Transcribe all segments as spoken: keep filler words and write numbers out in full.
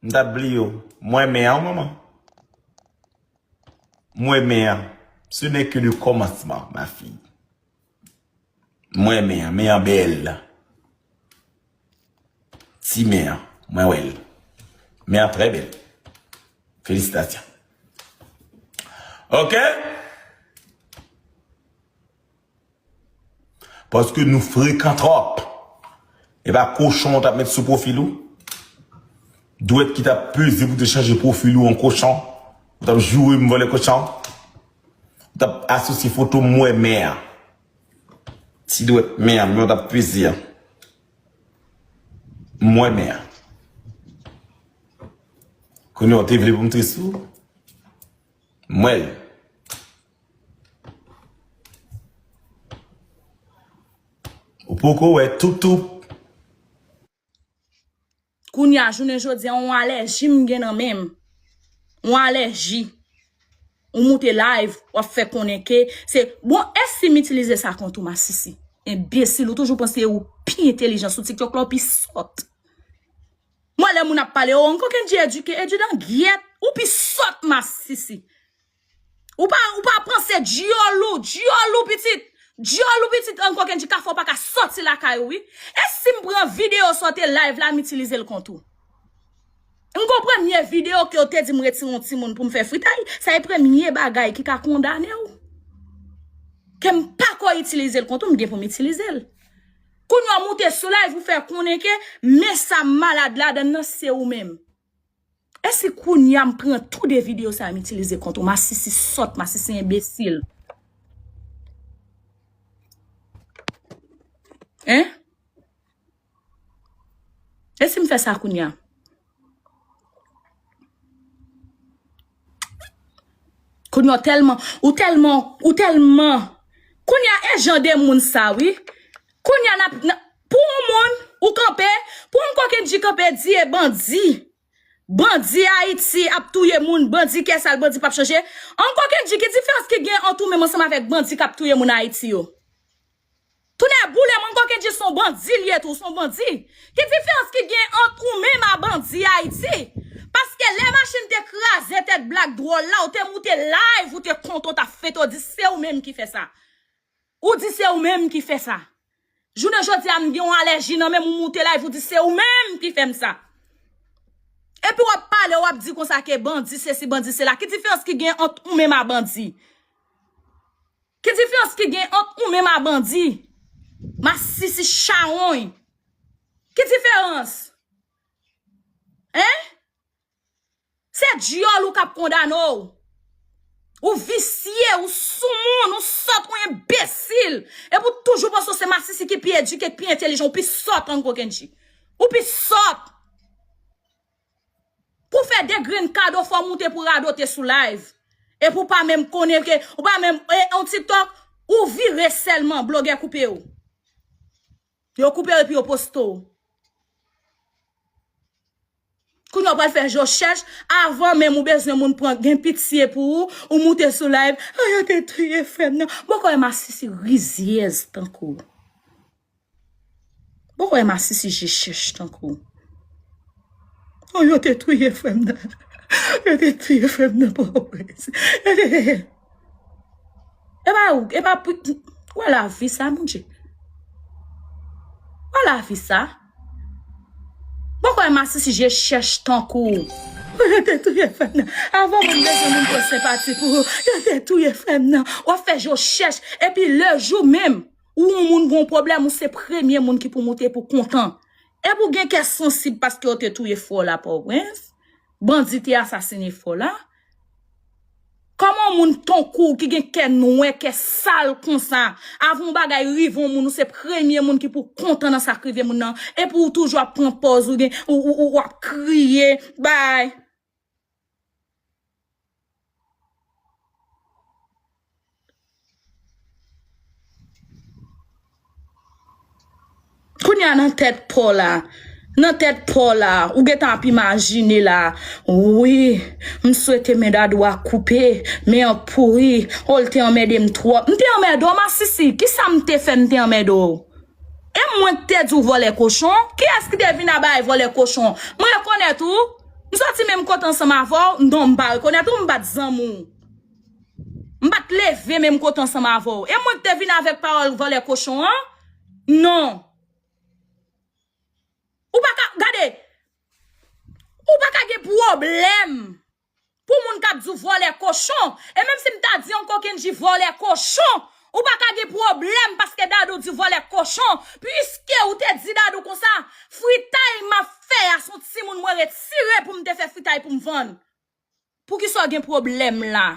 M t ap bliye w. Mwen men an, manman. Mwen men an. Ce n'est que le commencement, ma fille. Mwen men an, men an bèl. Ti men an, mwen wè l. Men an trè bèl. Felisitasyon. Ok? Paske nou frekan twòp. E pa kochon w t ap met sou pwofil ou? Dwèt ki t ap peze pou te chanje pwofil ou an kochon. Ou t ap joure m vòlè kochon. Ou t ap asosye foto m wè men an. Ti dwèt men an, men w t ap peze an. M wè men an. Kounye a w te vle pou m tris ou? M wè l. Ou poko wè toutou. Kounye a, jounen jodi a, yon alèji m gen nan men m. Yon alèji. Ou moute live, w ap fè konnen ke se, bon, èske m itilize sa kont ou, masisi? Enbesil, ou toujou panse ou pi entèlijan sou TikTok la, ou pi sòt. Mwen, lè moun ap pale, oh, Uncle Kendji edike, edike dan gyèt, ou pi sòt, masisi. Ou pa, ou pa panse dyòl ou, dyòl ou pitit, dyòl ou pitit, Uncle Kendji ka fè w pa ka sòti lakay ou, wi. E si m pran videyo sa w te live la, m itilize l kont ou? M gon premye videyo ke w te di m retire yon timoun pou m fè fritay, sa e premye bagay ki ka kondane w. Ke m pa ko itilize l kont ou, m gen pou m itilize l. Kounye a w moute sou live, ou fè konnen ke men sa m malad ladan l nan se ou menm. E si kounye a m pran tou de videyo sa a m itilize kont ou, masisi sòt, masisi enbesil. Hein? E si m fè sa kounye a? Kounye a w tèlman, ou tèlman, ou tèlman. Kounye a e jan de moun sa, wi. Kounye a n ap, n ap, pou yon moun, ou kanpe, pou yon kokenn di kanpe, di e bandi. Bandi Ayiti ap touye moun, bandi kè sal, bandi p ap chanje. Yon kokenn di, ki diferans ki gen ant ou menm ansanm avèk bandi k ap touye moun Ayiti yo? Tounen boule, mwen kokenn di se yon bandi li ye tou, se yon bandi. Ki diferans ki gen ant ou menm a bandi Ayiti? Paske lè machin te kraze tèt blak dwòl la, ou te moute live, ou te kontan, w t ap fete, w di se ou menm ki fè sa. Ou di se ou menm ki fè sa. Jounen jodi a, m gen yon alèji nan men m, ou moute live, ou di se ou menm ki fè m sa. Epi w ap pale, w ap di konsa ke bandi sesi, bandi sela. Ki diferans ki gen ant ou menm a bandi? Ki diferans ki gen ant ou menm a bandi? Masisi chawony. Ki diferans? Hein? Se dyòl ou k ap kondane w. Ou visye, ou soumoun, ou sòt, ou enbesil. Epi w toujou panse w se masisi ki pi edike, ki pi entèlijan, ou pi sòt an kokenn di. Ou pi sòt. Pou fè de grenn kado, fò w moute pou radote sou live. Epi w pa menm konnen ke, ou pa menm, e, yon TikTok, ou vire sèlman, blogè koupe w. Yo koupe w epi yo poste w. Kounye a w pral fè je w chèch, avan menm ou bezwen moun pran, gen pitye pou ou, ou moute sou live, an yo te touye frè m nan. Bon, kòman masisi rizyèz tankou w? Bon, kòman masisi je chèch tankou w? Oh, yo te touye frè m nan. Yo te touye frè m nan, Pòtoprens. Yo te... E pa ou, e pa pou, wè lavi sa, Bondye. Wè lavi sa. Bon, kòman masisi je chèch tankou w? Oh, yo te touye frè m nan. Avan moun bezwen moun pran senpati pou ou, yo te touye frè m nan. W ap fè je w chèch. Epi lejou menm, ou yon moun gon pwoblèm, ou se premye moun ki pou moute pou kontan. Epi w gen kè sansib paske yo te touye frè w la, Pòtoprens. Bandi te asasine frè w la. Kòman yon moun tankou w ki gen kè nwè, kè sal konsa, avan yon bagay rive yon moun, ou se premye moun ki pou kontan nan sa k rive moun nan, epi w toujou ap pran pòz, ou gen, ou, ou, ou, w ap kriye, bay. Kounye a nan tèt pa w la, nan tèt pa w la, ou gentan ap imajine la, wi, m swete men Dadou a koupe, men an pouri, o l te anmède m twòp. M te anmède w, masisi, kisa m te fè m te anmède w? E mwen k te di w vòlè kochon? Kiyès ki te vin a bay vòlè kochon? Mwen rekonèt ou. M sòti menm kote ansanm avè w, non, m pa rekonèt ou, m pa t zanmi w. M pa t leve menm kote ansanm avè w. E mwen ki te vin avèk pawòl vòlè kochon an? Non. Ou pa ka, gade, ou pa ka gen pwoblèm pou moun k ap di w vòlè kochon. E menm si m ta di ankò Kendji vòlè kochon, ou pa ka gen pwoblèm paske Dadou di w vòlè kochon. Piske ou te di Dadou konsa, fritay m ap fè a, se yon timoun mwen retire pou m te fè fritay pou m vann. Poukisa w gen pwoblèm la?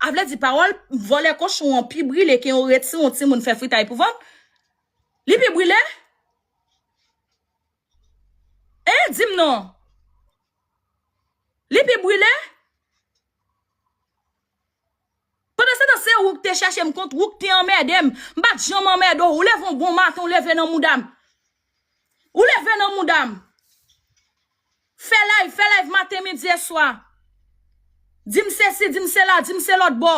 A vle di pawòl vòlè kochon an pi brile ke yon retire yon timoun fè fritay pou vann? Li pi brile? Hein, di m non. Li pi brile? Pandan se tan se ou k te chèche m kont, ou k te anmède m. M pa t janm anmède w. Ou leve yon bon maten, ou leve nan mouda m. Ou leve nan mouda m. Fè live, fè live maten, midi e swa. Di m sesi, di m sela, di m se lòt bò.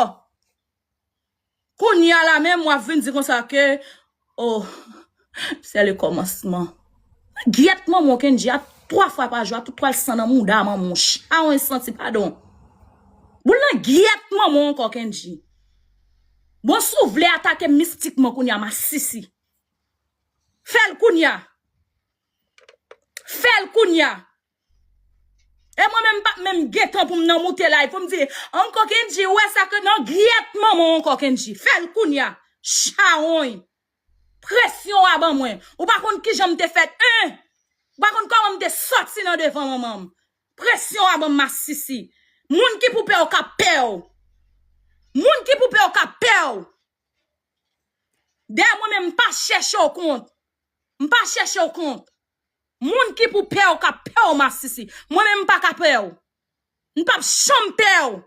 Kounye a la menm, w ap vin di konsa ke, oh, c'est le commencement. Gyèt manman w Kendji a twa fwa pa jou, a tout twal san nan mouda manman w. Chawony santi padon. Boul nan gyèt manman w ankò Kendji. Bon, si w vle atake m mistikman kounye a, masisi. Fè l kounye a. Fè l kounye a. E mwen menm m p ap menm gen tan pou m nan moute live pou m di, ankò Kendji, ou wè sa ke nan gyèt manman w ankò Kendji. Fè l kounye a. Chawony. Presyon w a ban mwen. Ou pa konn kijan m te fèt, en. Ou pa konn kòman m te sòti nan devan manman m. Presyon w a ban m masisi. Moun ki pou pè w ka pè w. Moun ki pou pè w ka pè w. Dèyè mwen menm m pa chèche w kont. M pa chèche w kont. Moun ki pou pè w ka pè w masisi. Mwen menm m pa ka pè w. M p ap janm pè w.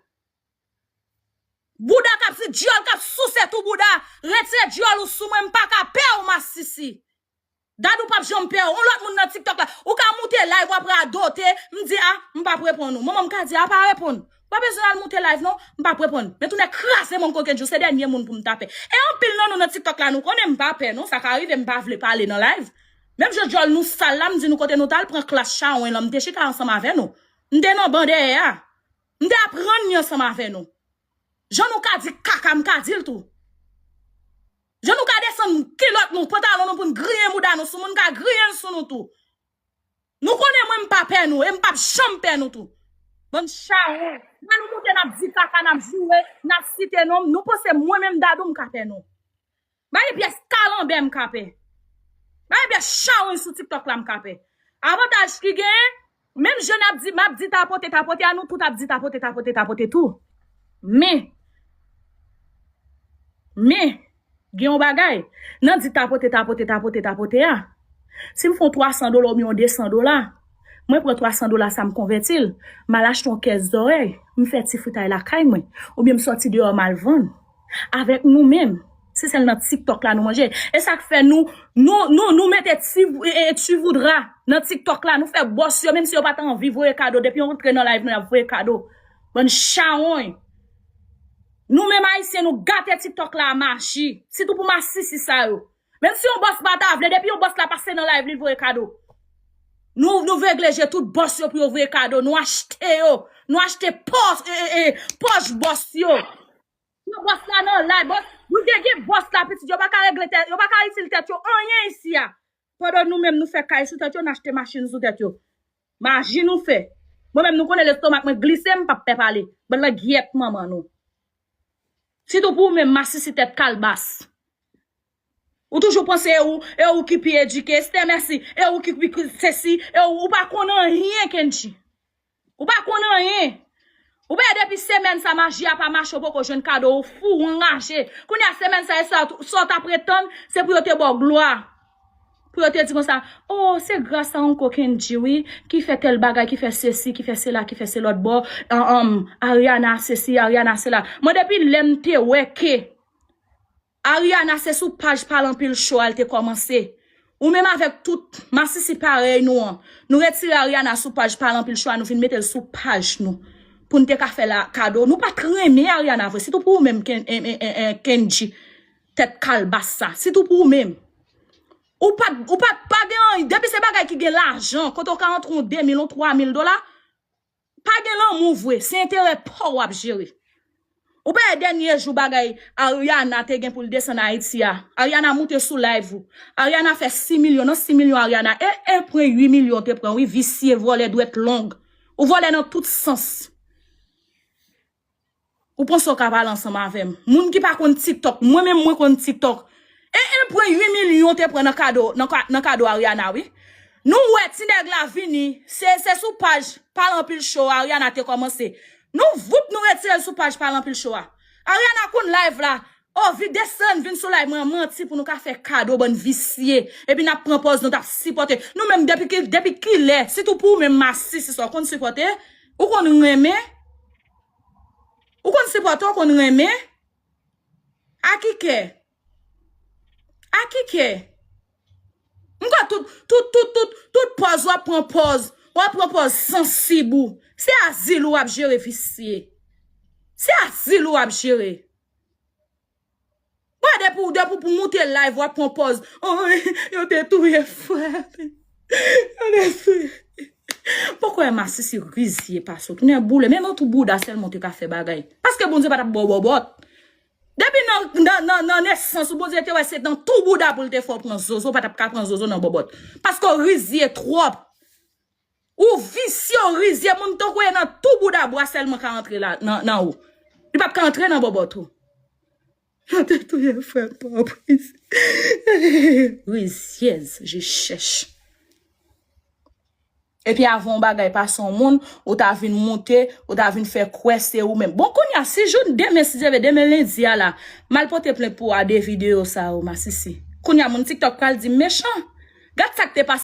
Bouda k ap si dyòl k ap souse tou bouda. Retire dyòl ou sou mwen, m pa ka pè w masisi. Dadou p ap janm pè w. Yon lòt moun nan TikTok la. Ou ka moute live, w ap radote. M di, a, m p ap reponn ou. Manman m ka di, a, pa reponn. Ou pa bezwen al moute live, non. M p ap reponn. Men tounen kraze manko Kendji, se dènye moun pou m ta pè. E anpil nan nou nan TikTok la, nou konnen m pa pè, non. Sa ka rive, m pa vle pale nan live. Menm jan dyòl nou sal la, m di nou kote nou t al pran klas chawony lan, m te chita ansanm avè nou. M te nan ban dèyè a. M te aprann li ansanm avè nou. Jan nou ka di kaka, m ka di l tou. Jan nou ka desann kilòt nou, pantalon nou pou n griyen mouda nou sou moun, ka griyen l sou nou tou. Nou konnen mwen m pa pè nou, e m p ap janm pè nou tou. Bann chawony. Lè nou moute, n ap di kaka, n ap joure, n ap site non, nou panse mwen menm Dadou m ka pè nou. Ba gen pyès kalanbè m ka pè. Ba gen pyès chawony sou TikTok la m ka pè. Avantaj ki genyen, menm jan n ap di, m ap di tapote, tapote a, nou tout ap di tapote, tapote, tapote tou. Men, men, gen yon bagay, nan di tapote, tapote, tapote, tapote a, si m fè yon twa san dola oubyen yon de san dola, mwen pran twa san dola sa m konvèti l, m al achte yon kès zòrèy, m fè ti fritay lakay mwen, oubyen m sòti deyò m al vann. Avèk nou menm. Se sèl nan TikTok la nou manje. E sa k fè nou, nou, nou, nou mete ti, e, e, ti voudra nan TikTok la. Nou fè bòs yo, menm si yo pa t anvi voye kado, depi yo antre nan live nou, y ap voye kado. Bann chawony. Nou menm Ayisyen, nou gate TikTok la a maji. Sitou pou masisi sa yo. Menm si yon bòs pa ta vle, depi yon bòs la pase nan live li, l voye kado. Nou, nou vegleje tout bòs yo pou yo voye kado. Nou achte yo. Nou achte pòch, e, e, e, pòch bòs yo. Yo bòs la nan live, bòs, nou te gen bòs la pitit, yo pa ka regle tèt, yo pa ka itil tèt yo anyen isi a. Pandan nou menm nou fè kay sou tèt yo, n achte machin sou tèt yo. Maji nou fè. Mwen menm nou konnen lestomak mwen glise, m p ap pè pale. Bann langyèt manman nou. Sitou pou ou menm masisi tèt kalbas. Ou toujou panse e ou, e ou ki pi edike, Esther Mercy, e ou ki pi sesi, e ou, ou pa konn anyen, Kendji. Ou pa konn anyen. Ou pa depi semèn sa maji a pa mache, ou poko jwenn kado, ou fou, ou anraje. Kounye a semèn sa, e sa, sa w t ap ret tann, se pou yo te ba w glwa. Pou yo te di konsa, oh, se gras a Uncle Kendji, wi, ki fè tèl bagay, ki fè sesi, ki fè sela, ki fè se lòt bò, an, an, Ariana sesi, Ariana sela. Mwen depi lè m te wè ke Ariana se sou paj Pale Anpil Show a l te kòmanse. Ou menm avèk tout masisi parèy nou an, nou retire Ariana sou paj Pale Anpil Show a, nou vin mete l sou paj nou. Pou n te ka fè l kado. Nou pa t renmen Ariana vre. Sitou pou ou menm, Ken-, en, en, en, en, Kendji. Tèt kalbas sa. Sitou pou ou menm. Ou pa, ou pa, pa gen anyen. Depi se bagay ki gen lajan, kote w ka antre yon de mil, yon twa mil dola, Pa gen lanmou vre, se enterè pa w w ap jere. Ou pa wè dènye jou bagay Ariana te gen pou l desann Ayiti a. Ariana moute sou live ou. Ariana fè sis milyon, nan sis milyon Ariana, e en pwen uit milyon te pran, wi, visye, vòlè, dwèt long. Ou vòlè nan tout sans. Ou panse w ka pale ansanm avè m? Moun ki pa konn TikTok, mwen menm mwen konn TikTok. E en pwen uit milyon te pran nan kado, nan ka- nan kado Ariana, wi. Nou wè ti nèg la vini, se se sou paj Pale Anpil Show a Ariana te kòmanse. Nou voup nou retire l sou paj Pale Anpil Show a. Ariana konn live la. Oh, vi desann vin sou live mwen an manti pou nou ka fè kado bann visye. Epi n ap pran pòz nou t ap sipòte. Nou menm depi ki depi kilè, sitou pou ou menm Masisi sa w konn sipòte, ou konn renmen. Ou konn sipòte, ou konn renmen. A ki kè? A ki kè? M kwè tout, tout, tout, tout, tout pòz w ap pran pòz. W ap pran pòz sansib ou. Se azil ou ap jere visye. Se azil ou ap jere. Wè depi w depi w pou moute live w ap pran pòz. Oy, yo te touye frè. Yo te touye. Poko wè Masisi rizye pase w. Tounen boule. Men nan tou bouda sèlman w te ka fè bagay. Paske Bondye pa t ap ba w bòbòt. Depi nan, nan, nan, nan nesans ou, Bondye te wè se nan tou bouda pou l te fè w pran zozo, w pa t ap ka pran zozo nan bòbòt. Paske w rizye twòp. Ou visye, w rizye, moun tankou w nan tou bouda bwa sèlman ka antre la, nan, nan ou. Li p ap ka antre nan bòbòt ou. Yo te touye frè pa w, rizye. Rizyèz, je chèch. Epi avan yon bagay pase yon moun, ou ta vin moute, ou ta vin fè kwè se ou menm. Bon, kounye a, si jou demen, si Dye vle, demen lendi a la, m al pote plent pou a de videyo sa yo, Masisi. Kounye a, moun TikTok pral di m mechan. Gad sa k te pase.